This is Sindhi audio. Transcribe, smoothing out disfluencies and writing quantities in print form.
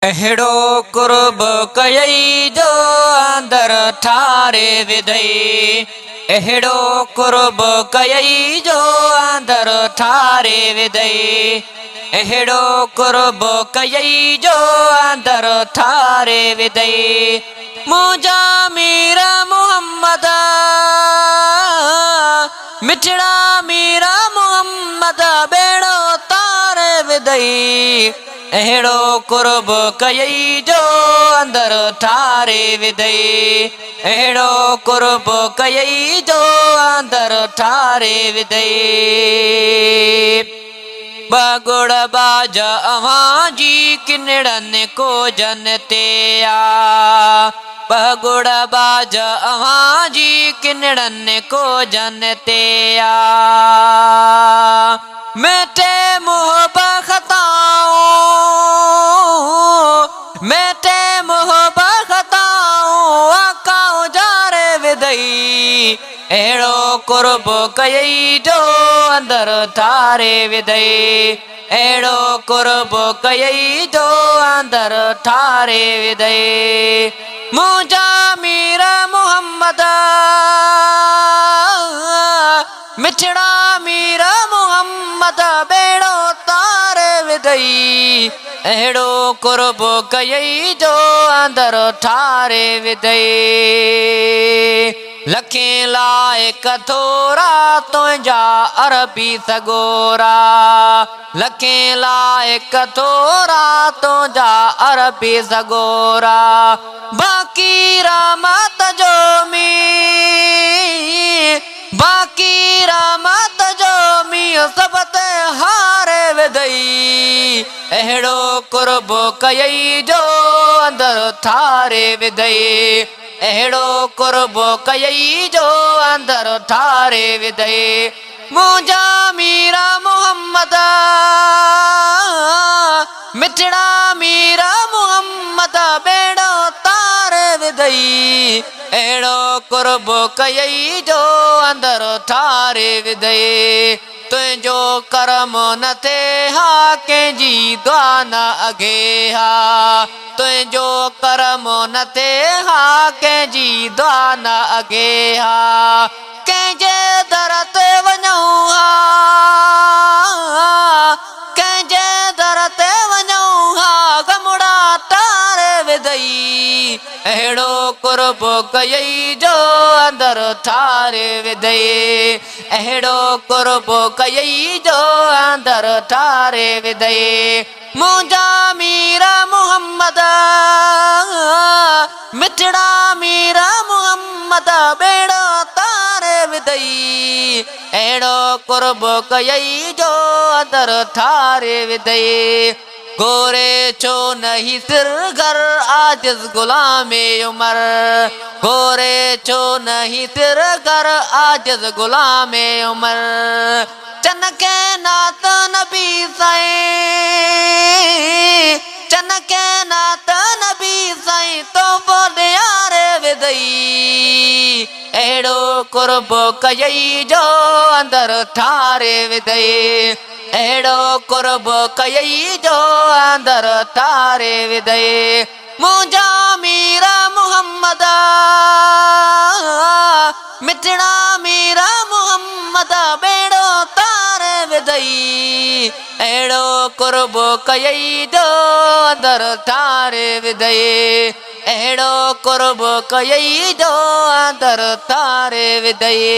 اهڙو قرب ڪيئي جو اندر ٺاري وڌئي. اهڙو قرب ڪيئي جو اندر ٺاري وڌئي. اهڙو قرب ڪيئي جو اندر ٺاري وڌئي. منهنجا مير محمد مٺڙا مير محمد ٻيڙو تاري وڌئي. اهڙو قرب ڪيئي جو اندر ٺاري وڌئي. اهڙو قرب ڪيئي جو اندر ٺاري وڌئي. ٻه ڳڙ ٻاجهه اوهان جي ڪنڙن ڪوجهن تي آ. ٻه ڳڙ ٻاجهه اوهان جي ڪنڙن ڪوجهن تي آ. ميٽي محب خطائون، ميٽي محب خطائون، آقا اجاري وڌئي، اهڙو قرب ڪيئي جو اندر ٺاري وڌئي، اهڙو قرب ڪيئي جو اندر ٺاري وڌئي، منهنجا مير محمد. مٺڙا مير محمد ٻيڙو تاري وڌئي، اهڙو قرب ڪيئي جو اندر ٺاري وڌئي. لکين لائق ٿورا تنهنجا عربي سڳورا، لکين لائق ٿورا تنهنجا عربي سڳورا، باقي رحمت جو مينهن. باقي رحمت جو مينهن سڀ تي هاري وڌئي، اهڙو قرب ڪيئي جو اندر ٺاري وڌئي، اهڙو قرب ڪيئي جو اندر ٺاري وڌئي، منهنجا مير محمد مٺڙا مير محمد ٻيڙو تاري وڌئي. اهڙو قرب ڪيئي جو اندر ٺاري وڌئي. تنهنجو ڪرم نه ٿئي ها ڪنهن جي دعا نه اگهي ها. تنهنجو ڪرم نه ٿئي ها ڪنهن جي دعا نه اگهي ها. ڪنهن جي در تي وڃون ها ڪنهن جي در تي وڃون ها غمڙا ٽاري وڌئي. اهڙو قرب ڪيئي جو اندر ٺاري وڌئي. اهڙو قرب ڪيئي جو اندر ٺاري وڌئي. منهنجا مير محمد مٺڙا مير محمد ٻيڙو تاري وڌئي. اهڙو قرب ڪيئي جو اندر ٺاري وڌئي. گوري ڇو نه هي سر گهر عاجز غلام عمر گوري ڇو نه هي سر گهر عاجز غلام عمر چن کي نعت نبي سائين چن کي نعت نبي سائين تحفو ڏياري وڌئي اهڙو قرب ڪيئي جو اندر ٺاري وڌئي. اهڙو قرب ڪيئي جو اندر ٺاري وڌئي. منهنجا مير محمد مٺڙا مير محمد ٻيڙو تاري وڌئي. اهڙو قرب ڪيئي جو اندر ٺاري وڌئي. اهڙو قرب ڪيئي جو اندر ٺاري وڌئي.